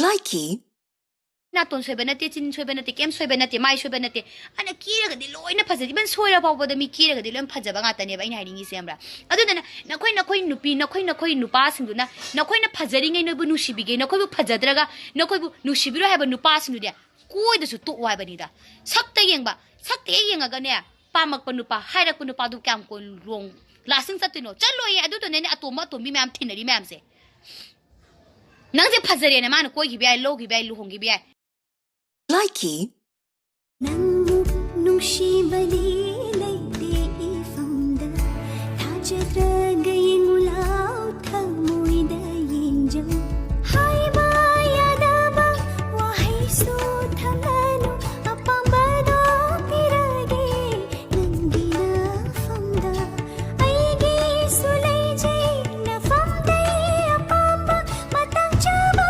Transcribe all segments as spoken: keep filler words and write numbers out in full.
ꯂꯥꯏꯈꯤ꯫ ꯅꯥꯇꯣꯟ ꯁꯣꯏꯕ ꯅꯠꯇꯦ, ꯆꯤꯟ ꯁꯣꯏꯕ ꯅꯠꯇꯦ, ꯀꯩꯝ ꯁꯣꯏꯕ ꯅꯠꯇꯦ, ꯃꯥꯏ ꯁꯣꯏꯕ ꯅꯠꯇꯦ꯫ ꯑꯗꯨꯅ ꯀꯦꯔꯒꯗꯤ ꯂꯣꯏꯅ ꯐꯖꯩ꯫ Even ꯁꯣꯏꯔ ꯐꯥꯎꯕꯗ ꯃꯤ ꯀꯦꯔꯒꯗꯤ ꯂꯣꯏꯅ ꯐꯖꯕ ꯉꯥꯛꯇꯅꯦꯕ ꯑꯩꯅ ꯍꯥꯏꯅꯤꯡꯉꯤꯁꯦ, ꯈꯪꯕ꯭ꯔꯥ? ꯑꯗꯨꯗꯨꯅ ꯅꯈꯣꯏ, ꯅꯈꯣꯏ ꯅꯨꯄꯤ, ꯅꯈꯣꯏ, ꯅꯈꯣꯏ ꯅꯨꯄꯥꯁꯤꯡꯗꯨꯅ ꯅꯈꯣꯏꯅ ꯐꯖꯔꯤꯉꯩ ꯅꯣꯏꯕꯨ ꯅꯨꯡꯁꯤꯕꯤꯒꯦ, ꯅꯈꯣꯏꯕꯨ ꯐꯖꯗ꯭ꯔꯒ ꯅꯈꯣꯏꯕꯨ ꯅꯨꯡꯁꯤꯕꯤꯔꯣꯏ ꯍꯥꯏꯕ ꯅꯨꯄꯥꯁꯤꯡꯗꯨꯗꯤ ꯀꯣꯏꯗꯁꯨ ꯇꯣꯛꯑꯣ ꯍꯥꯏꯕꯅꯤꯗ꯫ ꯁꯛꯇ ꯌꯦꯡꯕ, ꯁꯛꯇ ꯍꯦꯛ ꯌꯦꯡꯉꯒꯅꯦ, ꯄꯥꯝꯃꯛꯄ ꯅꯨꯄꯥ, ꯍꯥꯏꯔꯛꯄ ꯅꯨꯄꯥꯗꯨ ꯀꯌꯥꯝ ꯀꯣꯟ ꯂꯣꯡ ꯂꯥꯁꯇꯤꯡ ꯆꯠꯇꯣꯏꯅꯣ? ꯆꯠꯂꯣꯏꯌꯦ꯫ ꯑꯗꯨꯗꯨꯅꯅꯦ ꯑꯇꯣꯝꯕ ꯑꯇꯣꯝꯕꯤ ꯃꯌꯥꯝ ꯊꯤꯅꯔꯤ ꯃꯌꯥꯝꯁꯦ꯫ ꯅꯪꯁꯦ ꯐꯖꯔꯦꯅ ꯃꯥꯅ ꯀꯣꯏꯈꯤꯕ ꯌꯥꯏ, ꯂꯧꯈꯤꯕ ꯌꯥꯏ, ꯂꯨꯍꯣꯡꯈꯤꯕ ꯌꯥꯏ꯫ ꯂꯥꯏꯈꯤ꯫ ꯅꯪꯕꯨ ꯅꯨꯡꯁꯤꯕꯗꯤ ꯂꯩꯇꯦ ꯏꯐꯝꯗ, ꯊꯥꯖꯗ꯭ꯔꯒ ꯌꯦꯡꯉꯨ ꯂꯥꯎ ꯊꯃꯣꯏꯗ ꯌꯦꯡꯖꯧ꯫ ꯍꯥꯏꯕ ꯌꯥꯗꯕ ꯋꯥꯍꯩꯁꯨ ꯊꯝꯂꯅꯨ, ꯑꯄꯥꯝꯕꯗꯣ ꯄꯤꯔꯒꯦ ꯅꯪꯒꯤ ꯅꯐꯝꯗ꯫ ꯑꯩꯒꯤꯁꯨ ꯂꯩꯖꯩ ꯅꯐꯝꯗꯩ ꯑꯄꯥꯝꯕ, ꯃꯇꯥꯡ ꯆꯥꯕ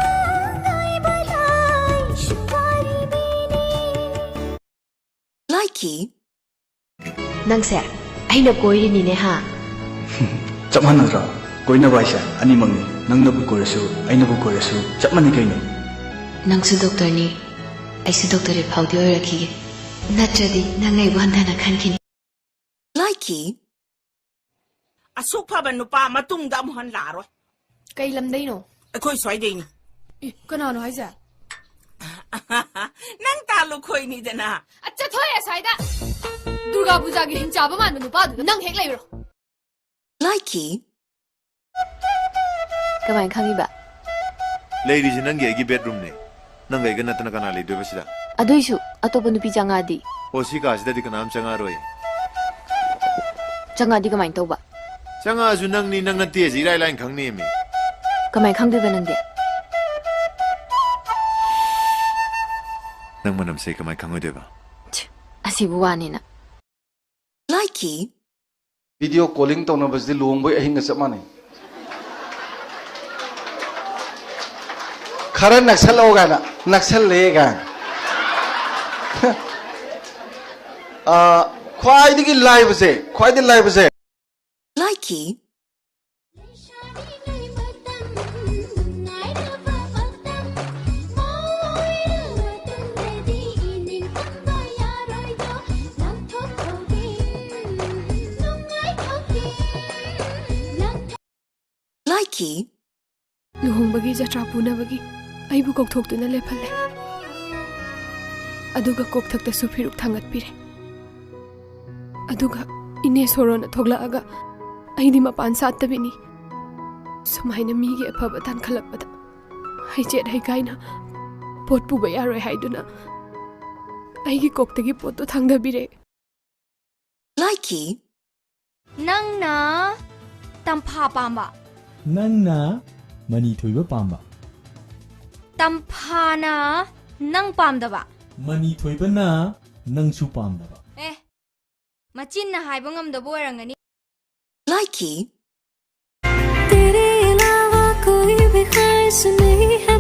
ꯉꯥꯏꯕ ꯂꯥꯏꯁꯨ ꯋꯥꯔꯤꯕꯤꯅꯤ꯫ ꯂꯥꯏꯈꯤ꯫ ꯅꯪꯁꯦ ꯑꯩꯅ ꯀꯣꯏꯔꯤꯅꯤꯅꯦ ꯍꯥ? ꯆꯞ ꯃꯥꯟꯅꯗ꯭ꯔꯣ? ꯀꯣꯏꯅꯕ ꯍꯥꯏꯁꯦ ꯑꯅꯤꯃꯛꯅꯤ꯫ ꯅꯪꯅꯕꯨ ꯀꯣꯏꯔꯁꯨ, ꯑꯩꯅꯕꯨ ꯀꯣꯏꯔꯁꯨ ꯆꯞ ꯃꯥꯟꯅꯩ ꯀꯩꯅꯣ꯫ ꯅꯪꯁꯨ ꯗꯣꯛꯇꯔꯅꯤ, ꯑꯩꯁꯨ ꯗꯣꯛꯇꯔꯦꯠ ꯐꯥꯎꯗꯤ ꯑꯣꯏꯔꯛꯈꯤꯒꯦ꯫ ꯅꯠꯇ꯭ꯔꯗꯤ ꯅꯪ ꯑꯩꯕꯨ ꯍꯟꯊꯅ ꯈꯟꯈꯤꯅꯤ꯫ ꯂꯥꯏꯈꯤ꯫ ꯑꯁꯨꯛ ꯐꯕ ꯅꯨꯄꯥ ꯃꯇꯨꯡꯗ ꯑꯃꯨꯛ ꯍꯟ ꯂꯥꯛꯑꯔꯣꯏ꯫ ꯀꯩ ꯂꯝꯗꯩꯅꯣ? ꯑꯩꯈꯣꯏ ꯁ꯭ꯋꯥꯏꯗꯩꯅꯤ꯫ ꯏ, ꯀꯅꯥꯅꯣ ꯍꯥꯏꯁꯦ? ꯅꯪ ꯇꯥ ꯂꯨꯈꯣꯏꯅꯤꯗꯅ꯫ ꯑ, ꯆꯠꯊꯣꯛꯑꯦ ꯑꯁ꯭ꯋꯥꯏꯗ꯫ ꯗꯨꯔꯒꯥ ꯄꯨꯖꯥꯒꯤ ꯍꯤꯡꯆꯥꯕ ꯃꯥꯟꯕ ꯅꯨꯄꯥꯗꯨꯗ ꯅꯪ ꯍꯦꯛ ꯂꯩꯔꯣ꯫ ꯂꯥꯏꯈꯤ꯫ ꯀꯃꯥꯏꯅ ꯈꯪꯉꯤꯕ? ꯂꯩꯔꯤꯁꯦ ꯅꯪꯒꯤ ꯑꯩꯒꯤ ꯕꯦꯗꯔꯨꯝꯅꯦ꯫ ꯅꯪꯒ ꯑꯩꯒ ꯅꯠꯇꯅ ꯀꯅꯥ ꯂꯩꯗꯣꯏꯕ ꯁꯤꯗ? ꯑꯗꯨꯏꯁꯨ ꯑꯇꯣꯞꯄ ꯅꯨꯄꯤ ꯆꯪꯉꯛꯑꯗꯤ? ꯑꯣ, ꯁꯤ ꯀꯥꯁꯤꯗꯗꯤ ꯀꯅꯥꯝ ꯆꯪꯉꯛꯑꯔꯣꯏ꯫ ꯆꯪꯉꯛꯑꯗꯤ ꯀꯃꯥꯏꯅ ꯇꯧꯕ? ꯆꯪꯉꯛꯑꯁꯨ ꯅꯪꯅꯤ, ꯅꯪ ꯅꯠꯇꯦꯁꯦ ꯏꯔꯥꯏ ꯂꯥꯏꯅ ꯈꯪꯅꯤꯃꯤ꯫ ꯀꯃꯥꯏꯅ ꯈꯪꯗꯣꯏꯕ ꯅꯪꯗꯤ? ꯅꯪ ꯃꯅꯝꯁꯦ ꯀꯃꯥꯏꯅ ꯈꯪꯉꯣꯏꯗꯣꯏꯕ? ꯊꯤ, ꯑꯁꯤꯕꯨ ꯋꯥꯅꯦꯅ꯫ ꯂꯥꯏꯈꯤ꯫ ꯚꯤꯗꯤꯑꯣ ꯀꯣꯂꯤꯡ ꯇꯧꯅꯕꯁꯤꯗꯤ ꯂꯨꯍꯣꯡꯕꯩ ꯑꯍꯤꯡꯒ ꯆꯞ ꯃꯥꯟꯅꯩ꯫ ꯈꯔ ꯅꯛꯁꯜꯂꯛꯑꯣ ꯀꯥꯏꯅ, ꯅꯛꯁꯜꯂꯦ ꯀꯥꯏꯅ꯫ ꯑꯥ, ꯈ꯭ꯋꯥꯏꯗꯒꯤ ꯂꯥꯏꯕꯁꯦ, ꯈ꯭ꯋꯥꯏꯗꯒꯤ ꯂꯥꯏꯕꯁꯦ꯫ ꯂꯥꯏꯈꯤ꯫ ꯂꯥꯏꯀꯤ꯫ ꯂꯨꯍꯣꯡꯕꯒꯤ ꯖꯇ꯭ꯔꯥ ꯄꯨꯅꯕꯒꯤ ꯑꯩꯕꯨ ꯀꯧꯊꯣꯛꯇꯨꯅ ꯂꯦꯞꯍꯜꯂꯦ꯫ ꯑꯗꯨꯒ ꯀꯣꯛꯊꯛꯇꯁꯨ ꯐꯤꯔꯨꯛ ꯊꯥꯡꯒꯠꯄꯤꯔꯦ꯫ ꯑꯗꯨꯒ ꯏꯅꯦ ꯁꯣꯔꯣꯅ ꯊꯣꯛꯂꯛꯑꯒ ꯑꯩꯗꯤ ꯃꯄꯥꯟ ꯁꯥꯠꯇꯕꯤꯅꯤ꯫ ꯁꯨꯃꯥꯏꯅ ꯃꯤꯒꯤ ꯑꯐꯕ ꯇꯥꯟꯈꯠꯂꯛꯄꯗ ꯍꯩꯆꯦꯠ ꯍꯩꯀꯥꯏꯅ ꯄꯣꯠ ꯄꯨꯕ ꯌꯥꯔꯣꯏ ꯍꯥꯏꯗꯨꯅ ꯑꯩꯒꯤ ꯀꯣꯛꯇꯒꯤ ꯄꯣꯠꯇꯨ ꯊꯥꯡꯊꯕꯤꯔꯦ꯫ ꯂꯥꯏꯀꯤ꯫ ꯅꯪꯅ ꯇꯝꯐꯥ ꯄꯥꯝꯕ꯫ ꯅꯪꯅ ꯃꯅꯤ ꯊꯣꯏꯕ ꯄꯥꯝꯕ꯫ ꯇꯝꯐꯥꯅ ꯅꯪ ꯄꯥꯝꯗꯕ꯫ ꯃꯅꯤ ꯊꯣꯏꯕꯅ ꯅꯪꯁꯨ ꯄꯥꯝꯗꯕ꯫ ꯑꯦ, ꯃꯆꯤꯟꯅ ꯍꯥꯏꯕ ꯉꯝꯗꯕ ꯑꯣꯏꯔꯝꯒꯅꯤ꯫ ꯂꯥꯏꯀꯤ꯫ तेरे अलावा कोई भी ख्वाहिश नहीं है।